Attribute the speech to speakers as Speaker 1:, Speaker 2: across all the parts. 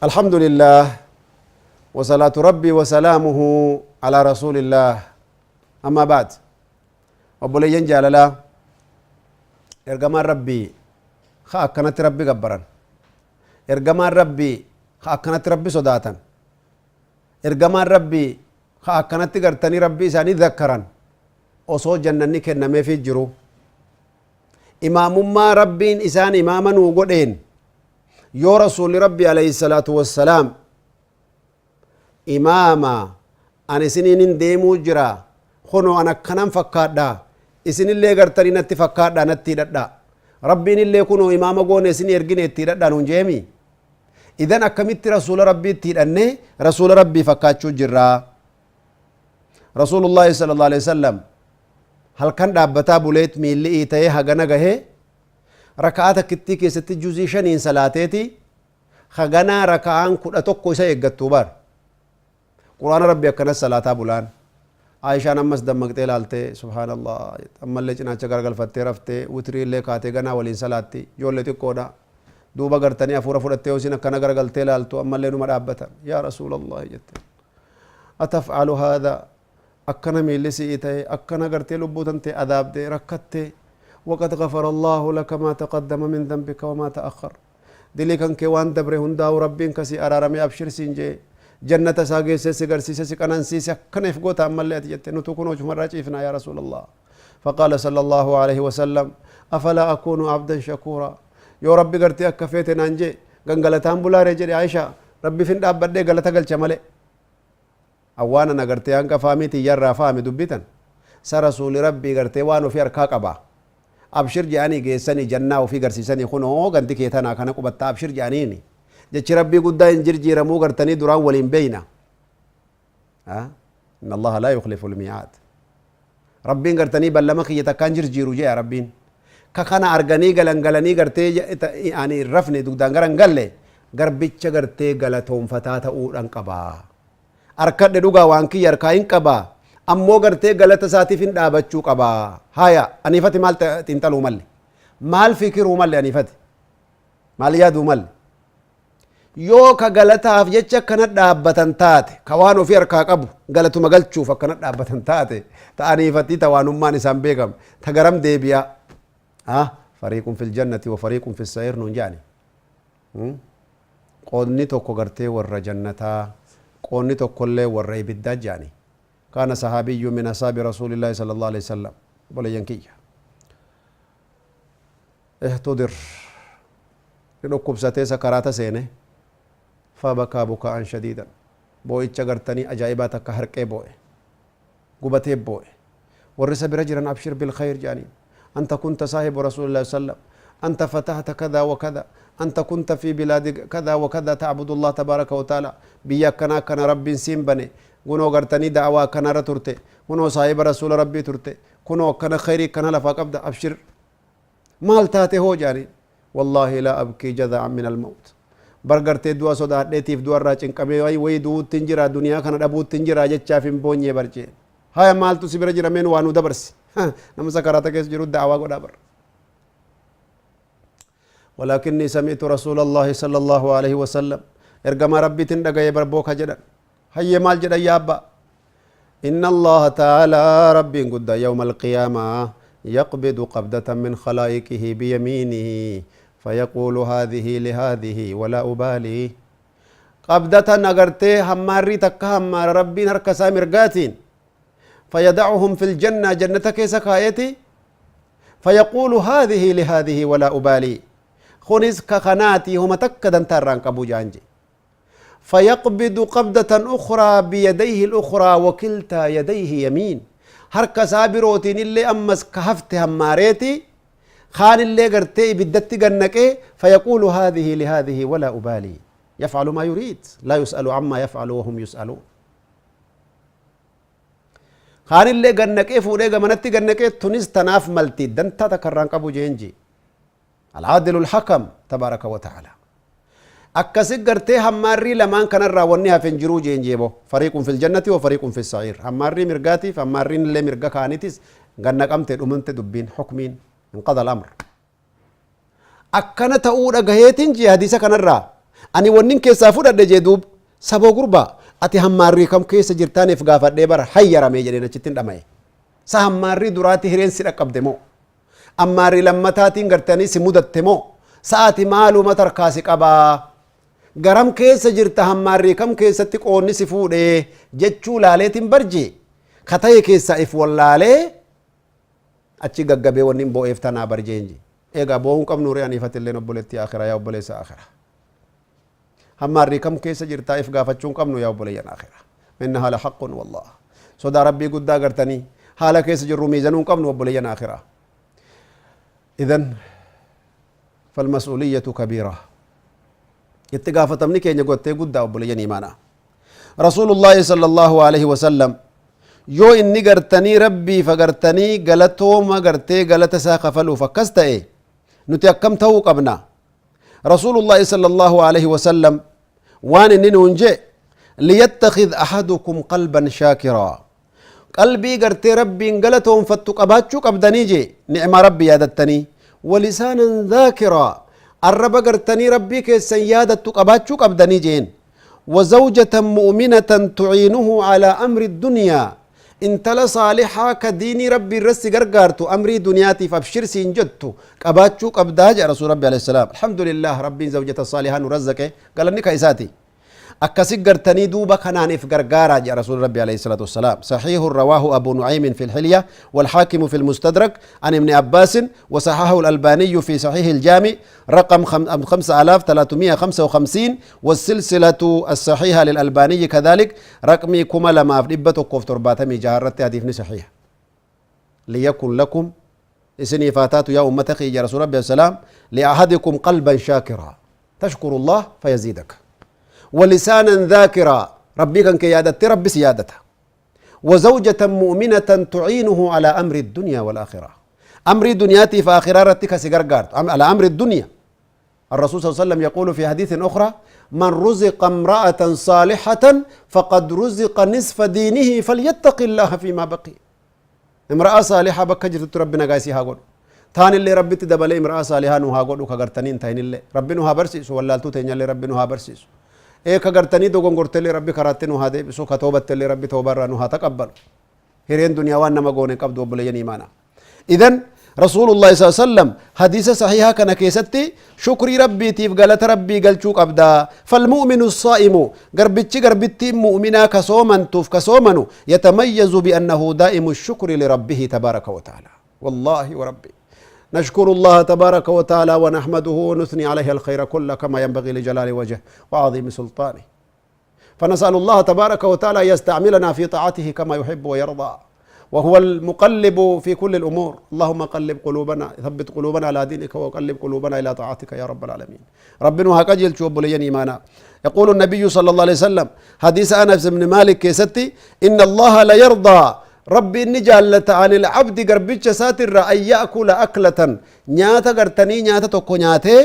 Speaker 1: الحمد لله وصلاة ربي وسلامه على رسول الله أما بعد. Obboleeyyan jaalalaa, ergamaan Rabbii ka akkanatti Rabbi gabbaran, ergamaan Rabbii ka akkanatti Rabbi sodaatan, ergamaan Rabbii ka akkanatti gartanii Rabbii isaanii zakkaran, osoo jannanni kennameefii jiru, imaamummaa Rabbiin isaan imaama nuu godheen, yoo Rasuulli Rabbi alayhi salaatu wassalaam imaama an isiniin deemuu jira, kunoo an akkanan fakkaadha, isinillee gartanii natti fakkaadha, natti hidhadha, Rabbiin illee kunoo imaama goone isin ergine itti hidhadha nuun jeemi. Idan akkamitti Rasuula Rabbiitti hidhanne Rasuula Rabbii fakkaachuu jirra? Rasuulullaahi sallallahu alaihi wasallam halkan dhaabbataa buleet miilli ta'ee hagana gahee raka'aa takkittii keessatti juzii 5n salaateeti haganaa raka'aan 11 isa eeggattuu bar Quraana Rabbi akkanas salaataa bulaan. Aishaan ammas dammaqxee laaltee, subhaanallah, ammallee cinaacha garagalfattee raftee, witrii illee kaatee ganaa waliin salaatti. Ijoollee xiqqoodha. Duuba gartanii hafuura fudhattee yoo isin akkana garagaltee laaltu ammallee numa dhaabbatan. Yaa Rasuulallah jette, ataf'alu haadha? Akkana miilli si'ii ta'e, akkana gartee lubbuu tantee adaabdee rakkattee, waqad غفر الله لك ما تقدم من ذنبك وما تأخر. Dilii kan kee waan dabre hundaa'u Rabbiin kasii araaramee abshir siin jee, jannata isaa geessee si garsiise, si qanansiise, akkana if goota ammallee ati jette, nutu kunoo cumarraa ciifnaa yaa Rasuulallah. فقال صلى الله عليه وسلم: أفلا أكون عبدا شكورا؟ Yoo Rabbi gartee akka feete naan jee gangalataan bulaaree jedhe. Aisha, Rabbi fin dhaabbadhee galata galcha malee awwaana na gartee hanga faamii tiyyarraa faame dubbitan sa Rasuuli Rabbii gartee waan ofii harkaa qaba. Abshir jedhanii geessanii jannaa ofii garsiisanii, kunoo ganti kee tanaa kana qubattaa, abshir jedhaniini. Jechi Rabbii guddaa hin jirjiiramuu gartanii duraan waliin beeyna. إن الله لا يخلف الميعاد. Rabbiin gartanii ballama kiyya takkaan jirjiiru jea Rabbiin. Ka kana arganii galangalanii gartee ani hin rafne, dugdaan gara hin galle, garbicha gartee galatoonfataa ta'uudhaan qabaa. Arkadhe dhugaa waan kiyya harkaa hin qabaa, ammoo gartee galata isaatiif hin dhaabachuu qabaa. Haya, aniifati maal xiinxaluu malle? Maal fikiruu malle? Aniifati maal yaaduu malle? Yoo ka galataaf jecha akkana dhaabbatan taate, ka waan ofii harkaa qabu galatuma galchuuf akkana dhaabbatan taate, ta aniifatii ta waanummaan isaan beekam ta garam deebi'a? Ah, فريق في الجنة وفريق في السعير nuun jedhani. Qoodni tokko gartee warra jannataa, qoodni tokkollee warra ibiddaa jedhani. كان صحابي من أصحاب رسول الله صلى الله عليه وسلم. Boleeyyan kiyya, احتضر, ni dhukkubsatee sakaraata seene. فبكى بكاء شديدا, boo'icha gartanii ajaa'ibaa takka harqee boo'e, gubatee boo'e. Warri isa bira jiran أبشر بالخير jedhaniin. أنت كنت صاحب رسول الله صلى الله عليه وسلم، أنت فتحت كذا وكذا، أنت كنت في بلاد كذا وكذا تعبد الله تبارك وتعالى, biyya akkana akkana Rabbiin siin bane, kunoo gartanii da'awaa akkanarra turte, kunoo saahiba Rasuula Rabbii turte, kunoo akkana khayrii akkana lafaa qabda, abshir, maal taate hoo jedhaniin. والله لا أبكي جزعا من الموت. Bar gartee du'a sodaadheetiif du'arraa cinqamee way way du'uutti hin jira, duniyaa kana dhabuutti hin jira jechaaf hin boonyee barjee. Haya, maaltu si bira jira? Meen waa nu dabarsi. Nama sakaraata keessa jiru da'awaa godhaa bar. ولكني سمعت رسول الله صلى الله عليه وسلم, ergamaa Rabbiitin dhagaye barbooka jedhan. Hayyee, maal jedhan yaa abbaa? إن الله تعالى, Rabbiin guddaa, يوم القيامة يقبض قبضة من خلائقه بيمينه فيقول: هذه لهذه ولا أبالي. قبضة agartee hammaarrii takka hammaara Rabbiin harka isaa mirgaatiin, فيضعهم في الجنة, jannata keessa kaayeti, فيقول: هذه لهذه ولا أبالي, kunis ka kanaati, homa takka dantaa irraan qabu jaanje. فيقبض قبضة أخرى بيديه الأخرى وكلتا يديه يمين, harka isaa birootiin illee ammas ka hafte hammaareeti kaan illee gartee ibiddatti gannaqee, فيقول: هذه لهذه ولا أبالي. يفعل ما يريد، لا يسأل عما يفعل وهم يسألون. Kaan illee gannaqee fuudhee gamanatti gannaqee, tunis tanaaf malti, dantaa takkarraan qabu jeenji. العادل الحكم تبارك وتعالى. Akkasi gartee hammaarrii lamaan kanarraa wanni hafen jiruu jeen jeebo fariiqun fil jannati wa fariiqun fis sa'iir. Hammaarrii mirgaatiif hammaarriin illee mirga kaanitis ganna qabte dhumante dubbiin hukmiin inqada al-amr. Akkana ta'uu dhagaheetiin jee hadiisa kanarraa ani wannin keessaa fudhadhe jee duub saboo gurbaa ati hammaarrii kam keessa jirtaaniif gaafadhee bara hayyaramee jedheen achitti hin dhama'e. Sa hammaarrii duraatti hireen si dhaqqabde moo? Ammaarrii lammataatiin gartanii si mudatte moo? Sa'aati maaluma tarkaasi qabaa? Garam keessa jirta hammaarrii kam keessatti qoonni si fuudhee jechuu laaleetiin barjee ka ta'e keessaa if wallaalee achi gaggabee wanni boo'eef tanaa barjeen je. Egaa boo'uun qabnu ree aniifatilleen obboleettii akhiraa yaa obboleessa akhiraa. Hammaarrii kam keessa jirtaa if gaafachuun qabnu yaa obboleeyyan akhiraa. Innahaa la haqqun wallah. Sodaa rabbii guddaa gartanii haala keessa jirru miizanuun qabnu obboleeyyan akhiraa. إذن فالمسؤولية كبيرة. Itti gaafatamni keenya gottee guddaa obboleeyyan iimaanaa. رسول الله صلى الله عليه وسلم yoo inni gartanii rabbii fagartanii galatooma gartee galata isaa kafaluuf akkas ta'e nuti akkam ta'uu qabna? رسول الله صلى الله عليه وسلم waan inni nuun jee ليتخذ أحدكم قلبا شاكرا qalbii gartee rabbiin galatoonfattu qabaachuu qabdanii jee ni'ma rabbi yaadattanii ولسانا ذاكرا arraba gartanii rabbii keessan yaadattu qabaachuu qabdanii jeen وزوجة مؤمنة تعينه على أمر الدنيا intala صالحة كديني ربي الرس غرغارتو أمري دنياتي فابشر سينجتو قباتشو قبدا جاء رسول ربي عليه السلام. الحمد لله ربي زوجة صالحة نرزقه قال لك إساتي akkasi gartanii duuba kanaaniif gargaaraa jaa رسول ربي عليه الصلاة والسلام. صحيح رواه أبو نعيم في الحلية والحاكم في المستدرك عن ابن عباس وصححه الألباني في صحيح الجامع رقم 5355 والسلسلة الصحيحة للألباني كذلك رقمي كما لما في 177 جهرت حديث صحيح. ليكن لكم إسني فاتات يا أمتك يا رسول ربي السلام لأحدكم قلبا شاكرا تشكر الله فيزيدك ولسانا ذاكرا ربي كان كيادة ربي سيادته وزوجة مؤمنة تعينه على أمر الدنيا والآخرة أمر دنياتي فآخرة رتك سيغرغارت على أمر الدنيا. الرسول صلى الله عليه وسلم يقول في حديث أخرى من رزق امرأة صالحة فقد رزق نصف دينه فليتق الله فيما بقي. امرأة صالحة بكجرت ربنا قايسيها قول تاني اللي ربي تدبلي امرأة صالحة نوها قول وكغرتنين تاين اللي ربي نوها برسيس ولا تين اللي ربي نوها برسيس ee ka gartanii dogongortellee rabbi karaatti nu haa deebisu ka toobattellee rabbi toobarraa nu haa taqabbalu hireen duniyaa waan nama goone qabdu obboleeyyan iimaanaa. إذن رسول الله صلى الله عليه وسلم حديث صحيحة كان كيستي شكري ربي تيف غلط ربي قلچو قبدا فالمؤمن الصائم غربتي غربتي مؤمنا كصومن توف كصومن يتميز بأنه دائم الشكر لربه تبارك وتعالى. والله وربي نشكر الله تبارك وتعالى ونحمده ونثني عليه الخير كله كما ينبغي لجلال وجهه وعظيم سلطانه. فنسأل الله تبارك وتعالى يستعملنا في طاعته كما يحب ويرضى وهو المقلب في كل الأمور. اللهم قلب قلوبنا ثبت قلوبنا على دينك وقلب قلوبنا إلى طاعتك يا رب العالمين. ربنا هكجل شوب لي إيمانا. يقول النبي صلى الله عليه وسلم حديث أنس بن مالك كيستي إن الله لا يرضى ربي نجالة عن العبد قربتش ساتر أن يأكل أكلة نياتا قرتني نياتا توكو نياتي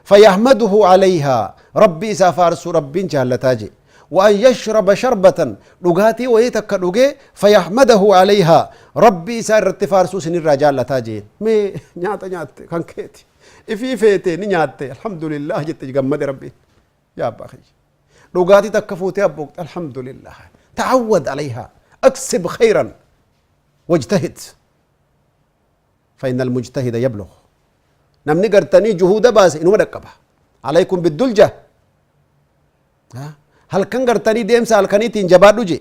Speaker 1: فيحمده عليها ربي سافارس ربي جالتاجي وأن يشرب شربة رغاتي ويتك رغي فيحمده عليها ربي سار تفارسو سن الرجال تاجي مي نياتا نياتي كان كيتي إفي فيتي نياتي الحمد لله جت جمد ربي يا أبا أخي رغاتي تكفوتي أبوك الحمد لله. تعود عليها أكسب خيرا واجتهد فإن المجتهد يبلغ. نمني قرتني جهود باس إنه مدقبه عليكم بالدلجة. هل كان قرتني ديمسا هل كان يتين جبادو جي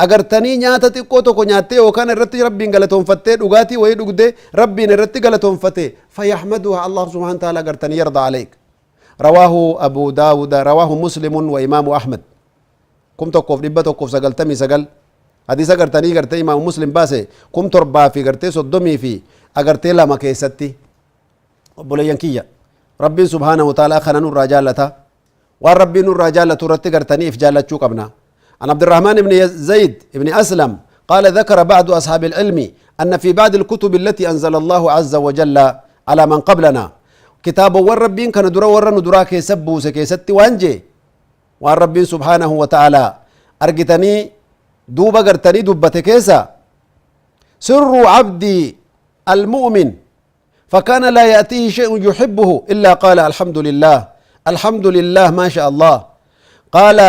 Speaker 1: أقرتني نياتا تقوتو كو نياتي وكان الرتي ربي غلطون فتي دغاتي وي دغدي ربي الرتي غلطون فتي فيحمدها الله سبحانه وتعالى قرتني يرضى عليك. رواه أبو داود رواه مسلم وإمام أحمد. كم تقف دبا تقف سقلتمي سقل حديث أغرتني غرتي إمام مسلم باسي كم تربا في غرتي صدمي في أغرتي لما كيستي بوليان كيا ربي سبحانه وتعالى خنا نور رجالتا والربي نور رجالة رتي غرتني إفجالة قبنا. عن عبد الرحمن بن زيد بن أسلم قال ذكر بعض أصحاب العلم أن في بعض الكتب التي أنزل الله عز وجل على من قبلنا Kitaabawwan Rabbiin kana dura warra nu duraa keessa buuse keessatti waan jee, waan Rabbiin subhaanahu wa ta'aalaa argitanii duuba gartanii dubbate keessa: sirru cabdii المؤمن فكان لا يأتيه شيء يحبه إلا قال: الحمد لله، الحمد لله، ما شاء الله. قال: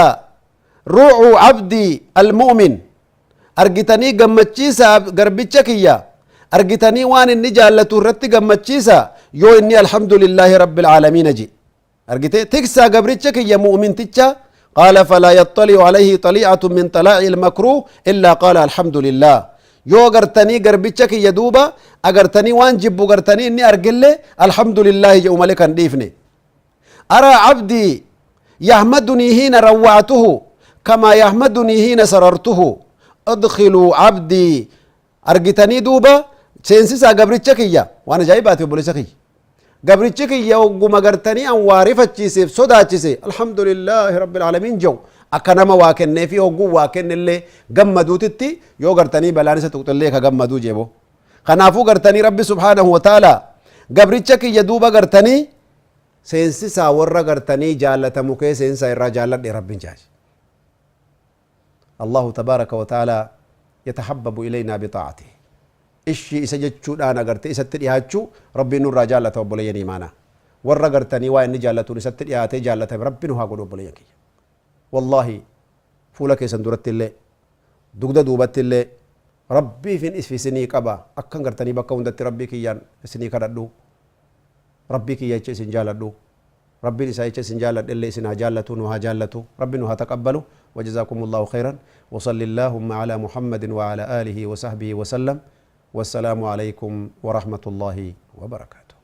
Speaker 1: روع عبدي المؤمن، argitanii gammachiisa garbicha kiyya, argitanii waan inni jaallatu irratti gammachiisa yoo inni الحمد لله رب العالمين ji argite, tiksaa gabricha kiyya mu'minticha. قال: فلا يطلع عليه طليعة من طلائع المكروه إلا قال: الحمد لله. Yoo gartanii garbicha kiyya duuba agartanii waan jibbu gartanii inni argille الحمد لله jedhu malee kan dhiifne. أرى عبدي يحمدني حين روعته كما يحمدني حين سررته. أدخلوا عبدي، argitanii duuba seensisaa gabricha kiyya. Waan ajaa'ibaati, obboleessa kiyya, gabrichi kiyya ogguma gartanii an waa rifachiiseef sodaachise الحمد لله رب العالمين jau, akka nama waa kennee fi hogguu waa kennellee gammaduutitti, yoo gartanii balaan isa tuqxillee ka gammaduu jeebo. Kanaafuu gartanii Rabbi سبحانه وتعالى gabricha kiyya duuba gartanii seensisaa warra gartanii jaallatamu kee seensaa irraa jaalladhe Rabbiin jaaje. الله تبارك وتعالى يتحبب إلينا بطاعته. Ishii isa jechuudhaan agarte isatti dhiyaachuu Rabbiin nurraa jaallata. Obboleeyyan imaanaa, warra gartanii waa inni jaallatuun isatti dhiyaatee jaallatame Rabbi nu haa godhu. Obboleeyyan kiyya, wallaahi fuula keessan duratti illee dugda duubatti illee Rabbiifin isinii qaba. Akkan gartanii bakka hundatti Rabbii kiyyaan isinii kadhadhu, Rabbii kiyya jecha isin jaaladhu, Rabbiin isaa jecha isin jaaladhe illee isin haa jaallatu, nu haa jaallatu, Rabbi nu haa taqabbalu. وجزاكم الله خيرا وصل اللهم على محمد وعلى آله وصحبه وسلم، والسلام عليكم ورحمة الله وبركاته.